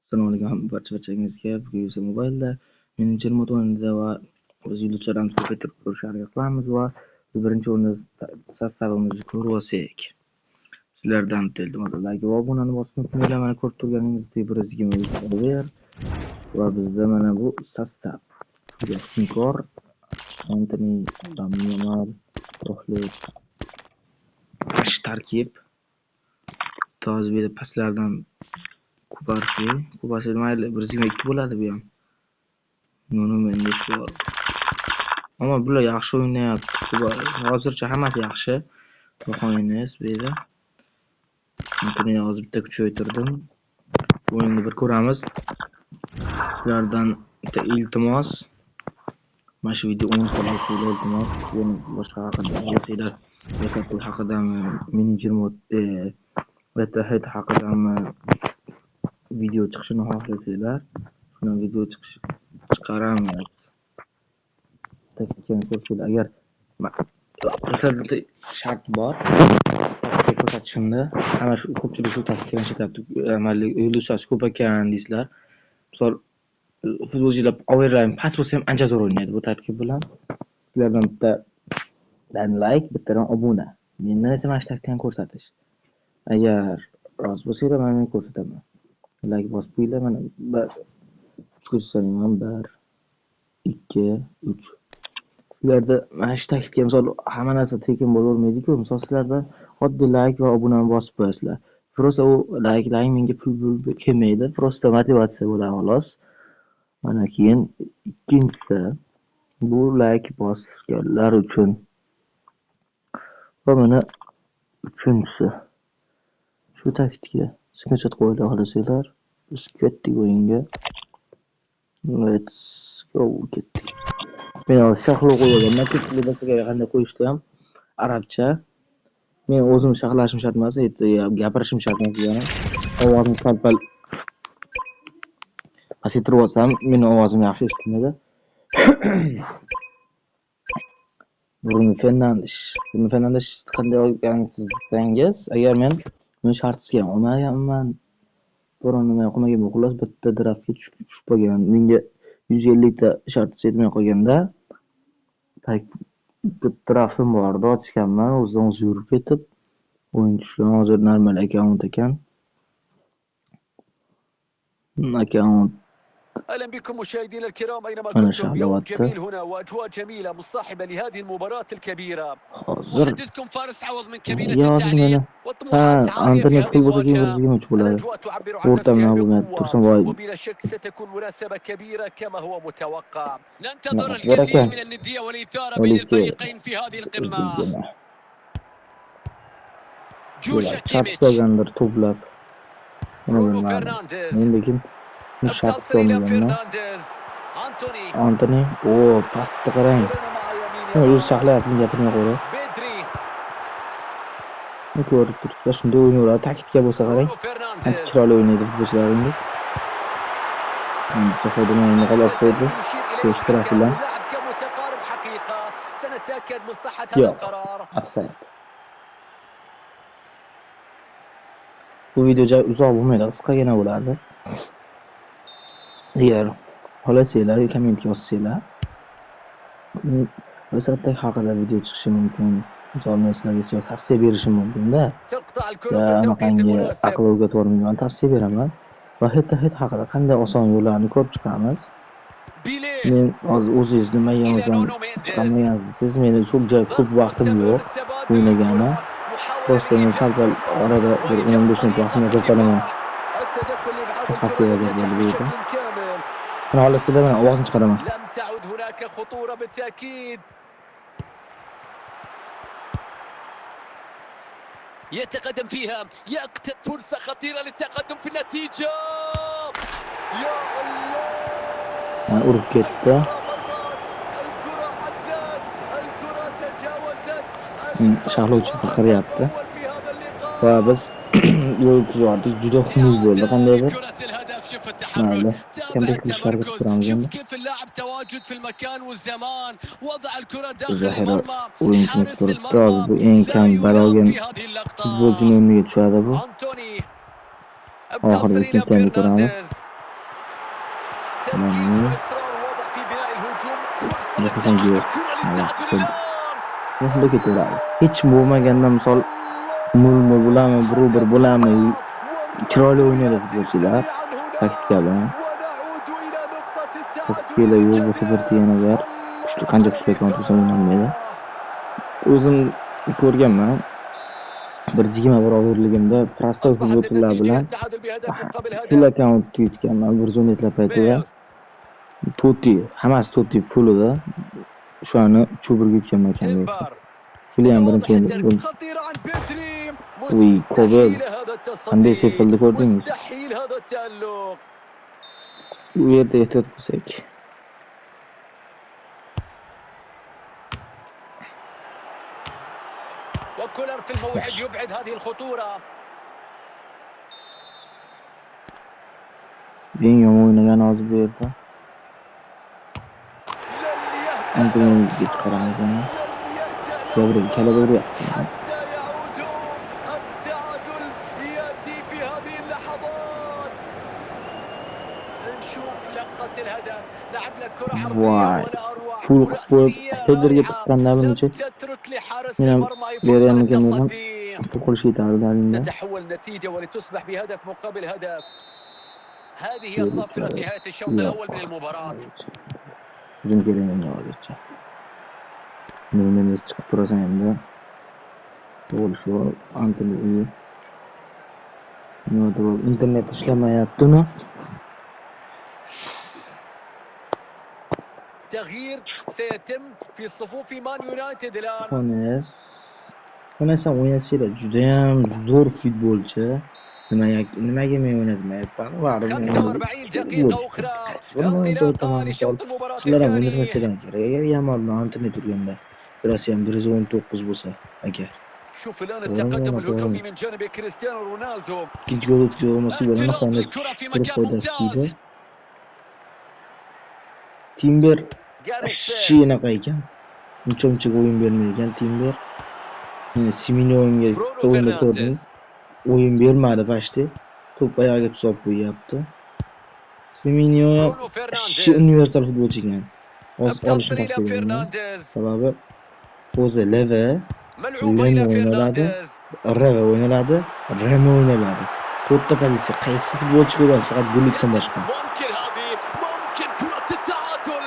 Assalomu alaykum barcha-barchangizga. Bugun UFC Mobile'da menejer mod o'yinida va biz yulduzlarimizni ko'paytirib ko'rishga harakat qilamiz va biz birinchi o'rinda sostavimizni ko'rib olsak. Sizlardan iltimos like va obunani bosib unutmanglar. Mana ko'rib turganingizdek 123 over va bizda mana bu sostav. Husnkor, Anthony, Yamal, Rohlet. Shu tarkib. Hozir bu yerda pastlardan Kubarsi, Kubarsi mayli 122 bo'ladi bu ham. Nuno Mendes bor. Ammo bular yaxshi o'ynayapti. Hozircha hammasi yaxshi. Rohaynes bu yerda. Anthony hozir bitta kuchaytirdim. O'yinni bir ko'ramiz. Sizlardan bitta iltimos. Mana shu video 10 ta like qo'yinglar iltimos. Yana boshqa haqida xohlasanglar, Liverpool haqidami, menejer mod, Head haqidami video chiqishini xohlasanglar, shundan video chiqaramiz. Taktikani ko'rsanglar, agar sizlarda shart bor, taktika ko'rsatishimda hamma shu ko'pchilik shu taktikani ishlatyapti. Mayli yulduzchasi ko'p ekan deysizlar. Misol futbolchilar overline past bo'lsa ham ancha zo'r o'ynaydi bu tarkib bilan. Sizlardan bitta like, bittadan obuna. Mendan esa mana shu taktikani ko'rsatish. Agar rozi bo'lsanglar, mana men ko'rsataman. Like bosib qo'yinglar, mana bir uchgacha sanayman. 1 2 3. Sizlarda mana shu taktika, misol hamma narsa tekin bo'lavermaydi-ku. Misol sizlarda oddiy like va obunani bosib qo'yasizlar. Просто u like menga pul kelmaydi. Просто motivatsiya bo'ladi xolos. Mana keyin ikkinchisi bu like bosganlar uchun. Va mana uchinchisi. Shu taktika. Screenshot qo'yinglar xohlasanglar. Biz ketdik o'yinga. Let's go, ketdik. Men hozir sharhlov qo'yganman. Ko'pchilik qanday qo'yishdi ham arabcha. Men o'zim sharhlashim shart emas, gapirishim shart emas degani. Ovozim sal-pal pasaytirib olsam, meni ovozim yaxshi eshitilmaydi. Bruno Fernandes. Bruno Fernandes qanday olgansiz desangiz, agar men buni shartsizga ham olmaganman. Biron nima qilmaganman. Xullas bitta draftga tushib qolgan. Menga 150 ta shartsiz yetmay qolganda bitta draftim bor edi, ochganman, o'zidan o'zi yurib ketib o'yin tushgan. Hozir normal akkaunt ekan. Akkaunt اهلا بكم مشاهدينا الكرام اينما Mana كنتم يوم sharhlayapti. جميل هنا واجواء جميله مصاحبه لهذه المباراه الكبيره. Hozir محدثكم فارس عوض من كابينة yozib التعليق mana. والطموحات Ha, عاليه في Anthony هذه pul bo'lsa keyin المواجهه. 123 bo'ladi. الاجواء تعبر عن O'rta نفسها bilan bo'lmayapti. بقوه Tursun voy. وبلا شك ستكون مناسبه كبيره كما هو متوقع. ننتظر نعم، الكثير بركة. من الندية والإثارة بين Olise. الفريقين في هذه القمة. جوشا Chap كيميتش solgandir to'plab. Uni برونو bilmadim. فرنانديز Men lekin buni shart تصل الى solmaganman. فرنانديز انتوني Anthony, o pastni qarang. كلنا مع يمين O'zi يامال. saqlayapti, gapirmay qo'ydi. بدري Buni ko'rib turibsizlar, shunday o'ynayveradi. Taktika bo'lsa qarang. برونو Qancha فرنانديز chiroyli o'ynaydi futbolchilaringiz. Bitta foydalanmay qolib qo'ydi. التسلل يشير اليه Ko'z الحكم bilan. واللاعب كان متقارب حقيقه سنتاكد من صحه هذا Yo'q, القرار. ofsayd. Bu video juda uzoq bo'lmaydi, qisqagina bo'ladi. Agar xohlasanglar, kommentga yozsanglar, Vasatda haqida video chiqishi mumkin. Misol men sizlarga siyosiy tavsiya berishim mumkin-da. تقطع الكرة Ya في التوقيت anaqangi المناسب. aql o'rgatib yubormayman, tavsiya beraman. Va head to head haqida qanday oson yo'llarni ko'rib chiqamiz. بيليه Men hozir o'zingiz nima إلى yozgan نونو مينديز chiqarmagansiz desangiz, meni ko'p joy ko'p ضغط vaqtim مستمر yo'q تبادل o'ynagani. الكرات محاولة Просто men لإيجاد sal-sal فرصة orada bir وإيجاد 15 minut طريقة vaqtimni في to'planaman. الدفاع. التدخل لإبعاد Shu الكرة haqda لم yozib ينجح bo'ldi bu yerda. بشكل كامل. Mana xohlasanglar mana ovozini chiqaraman. لم تعد هناك خطورة بالتأكيد. يتقدم فيها يقتل فرصة خطيرة للتقدم في النتيجة. يا الله Mana urib ketdi. الكرة مرت، الكرة عدت، الكرة تجاوزت Sharhlovchi الخط baqiryapti. الأول في هذا اللقاء. Va biz yo'l yubordik. Juda xunuk bo'ldi qandaydir. كرة الهدف شوف التحرك Mayli, تابع comeback qilishga harakat التمركز qilamiz شوف endi. كيف اللاعب تواجد في المكان والزمان وضع الكرة داخل Zahira المرمى o'yinchimiz حارس turibdi. المرمى Hozir bu eng لا kam bal يلام olgan في هذه اللقطة. futbolchini o'rniga tushadi bu. أنتوني Oxirgi تصل إلى ikkinchi taymni ko'ramiz. فرنانديز. تركيز وإصرار واضح في بناء الهجوم. فرصة للتعادل، كرة للتعادل الآن. Shunda ketaveradi. Hech bo'lmaganda misol 0-0 bo'ladimi, 1-1 bo'ladimi, chiroyli o'ynaydi futbolchilar taktika bilan. Taktikalar yo'q bo'lsa bir yana bir kuchli qancha kuchli bo'lsa o'ynalmaydi. O'zim ko'rganman. Bir 21 og'irligimda prostoy futbolchilar bilan full account yutganman 117 paytida. Totti, hammasi Totti full edi. O'shani 3-1 ga yutganman ekan. Puli ham birinchi o'yin. Uy, Kobel. Qanday seyf qildi ko'rdingiz? U yerda ehtiyot bo'lsak. وكولر في الموعد يبعد هذه الخطورة. Eng yomon o'ynagan hozir bu yerda. Antonio'ga chiqaramiz uni. Gabriel kalaba uryapti. حتى يعودوا، التعادل يأتي في هذه اللحظات. نشوف لقطة الهدف، لعب لك كرة عرضية Voy. ولا أروع. Full qilib qo'yib, رأسية headerga رائعة. tiqqanda لم buncha تترك لحارس Men ham المرمى أي فرصة berayotgan bo'lsam, للتصدي. pul qilish yetardi halimda. تتحول النتيجة ولتصبح بهدف مقابل هدف. هذه هي Yo'q, الصافرة نهاية الشوط الأول من المباراة. Hujum kerak endi hozircha. Nima chiqib turasan endi. To'g'ri shu Antoni uyi. Nima deb internet ishlamayaptimi? تغيير سيتم في صفوف مان يونايتد الآن. Hones. Hones ham o'ynasanglar judayam zo'r futbolchi. Nimaga men o'ynatmayapman? Baribir men 45 دقيقة أخرى. انطلاقة لشوط المباراة Sizlar ham الثاني. o'ynatmasanglar kerak. Agar Yamal bilan Antoni turganda, birasi ham 119 bo'lsa agar. شوف الآن التقدم الهجومي من جانب كريستيانو رونالدو. Ikkinchi gol o'tkazib olmasa bo'ladi, اعتراض Hones الكرة في turib مكان foydasi ممتاز. tegdi. Timber جاريث вообще بيل. anaqa ekan. Uncha-munchaga o'yin bermaydi ekan Timber. Simeone'ga برونو o'yinda ko'rdim. فرنانديز. O'yin bermadi почти. To'p oyog'iga tusab qo'yyapti. Simeone برونو вообще فرنانديز. universal futbolchi ekan. Hozir تصل olishni إلى tavsiya beraman. فرنانديز. Sababi o'zi Leve, ملعوبة إلى Leme o'ynaladi, فرنانديز. Reve o'ynaladi, Reme o'ynaladi. To'rtta pozitsiya qaysi futbolchi ko'rasiz faqat Gullitdan boshqa. ممكن هذه، ممكن كرة التعادل.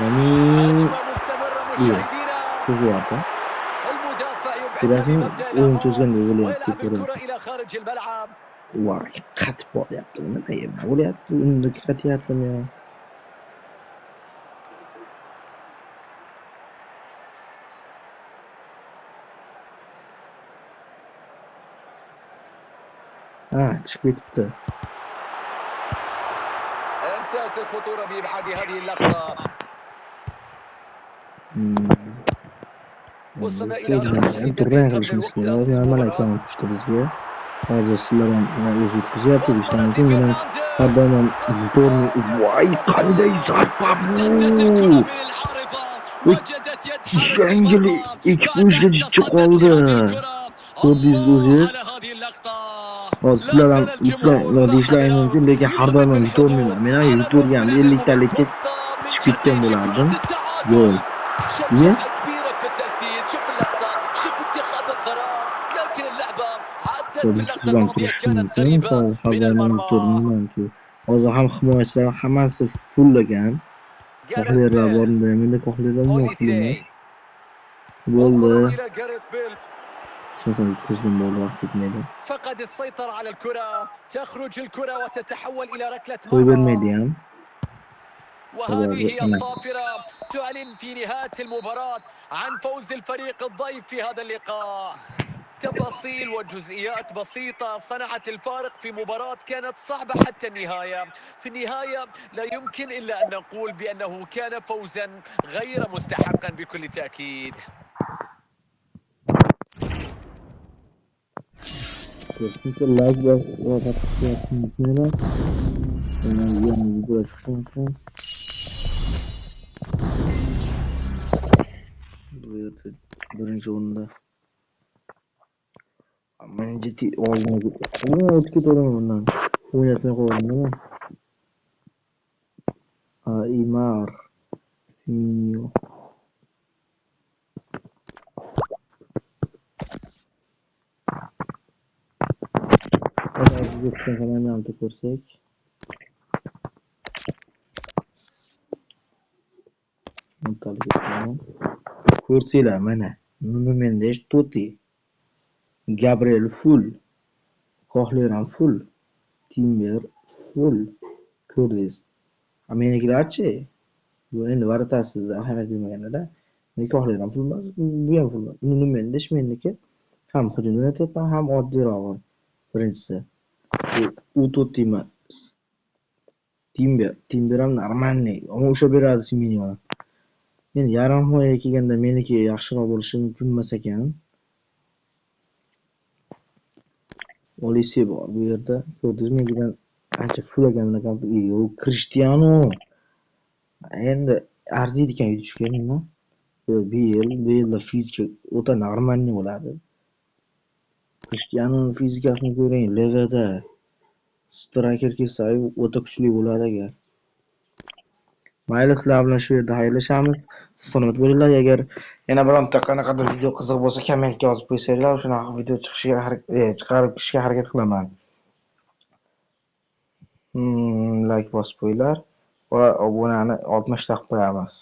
Ya'ni هجمة مستمرة مشاهدينا. cho'zyapti. المدافع يبعدها Ko'rasizmi? بمبدأ O'yin الأمان cho'zgandek bo'lyapti ويلعب ko'rib. الكرة إلى خارج الملعب. Voy, qatib boryapti. Nima bo'lyapti? Unda qatyaptimi yo? Ha, chiqib ketibdi. انتهت الخطورة بإبعاد هذه اللقطة. وصلنا إلى آخر 20 Durang دقيقة من qilishimiz الوقت kerak. الأصلي Normal للمباراة. akam tushdi bizga. Hozir sizlar ham o'zi yutkazyapti وصلت deyishingiz mumkin. Men ham لفرنانديز. har doim ham zo'rni voy qanday zarba ارتدت bu! الكرة من العارضة، وجدت يد حارس Yangi المرمى ikki بعد أن uchga تصدت chiqib qoldi. لهذه الكرة. Ko'rdingiz الله o'zingiz. على هذه اللقطة. Hozir لا sizlar ham زال الجمهور yutgan صاحب deyishlaring الأرض mumkin, lekin har doim ham يغلب yutolmayman. الحضور Men ham على yutavergandim. الرغم من 50 talikka فرصة من chiqib ketgan جديد لكرة bo'lardim. التعادل. Gol. شجاعة كبيرة في التسديد، شوف اللقطة، شوف اتخاذ القرار، لكن اللعبة عدت في اللقطة Sizdan الماضية turishi كانت mumkin. قريبة Har من doim ham المرمى. yutolmayman. Hozir ham himoyachilar hammasi full ekan. جاريث Kohlerlar بيل. bor unda ham, endi Kohlerlar yo'q emas. أوليسي. Bo'ldi. وصلت إلى جاريث بيل. Asosan yutqizdim bo'ldi, vaqt yetmaydi. فقد السيطرة على الكرة، تخرج الكرة وتتحول إلى ركلة Qo'y مرمى. bermaydi ham. وهذه هي نعم. الصافرة تعلن في نهاية المباراة عن فوز الفريق الضيف في هذا اللقاء. تفاصيل وجزئيات بسيطة صنعت الفارق في مباراة كانت صعبة حتى النهاية. في النهاية لا يمكن إلا أن نقول بأنه كان فوزا غير مستحقا بكل تأكيد. Ko'pincha like va podpiska unutmanglar. Yana video chiqishi mumkin. Bu yerda birinchi o'rinda Men jiddiy oldinga o'tib ketaman bundan. O'ynatmay qo'yaman. Aymar, Semenyo. Komandani ko'rsak. Ko'rsanglar mana Nuno Mendes, Totti, Gabriel full, Kohler ham full, Timber full ko'rdingiz. Menikilarchi? Bu endi varatasiz ahamiyat bermaganlar. Kohler ham full emas, bu ham full emas. Nuno Mendes meniki ham hujumda o'ynatyapman, ham oddiyrog'i birinchisi. U Totti emas. Timber, Timber ham нормальный, ammo o'sha beradi Semenyoni. Endi yarim himoyaga kelganda meniki yaxshiroq bo'lishi mumkin emas ekan. Olisi bor bu yerda. Ko'rdingizmi, mendan ancha full ekan bunaqa. Yo'q, Cristiano. Endi arziydi ekan yutishga nima? Bale, Bale'da fizika o'ta нормальный bo'ladi. Cristianoning fizikasini ko'ring, Levada striker kelsa o'ta kuchli bo'ladi agar. Mayli, sizlar bilan shu yerda xayrlashamiz. Salomat bo'linglar. Agar yana bironta qanaqadir video qiziq bo'lsa, kommentga yozib qo'ysanglar, shunaqa video chiqishiga chiqarib kirishga harakat qilaman. Like bosib qo'yinglar va obunani 60 ta qilib qo'yamiz.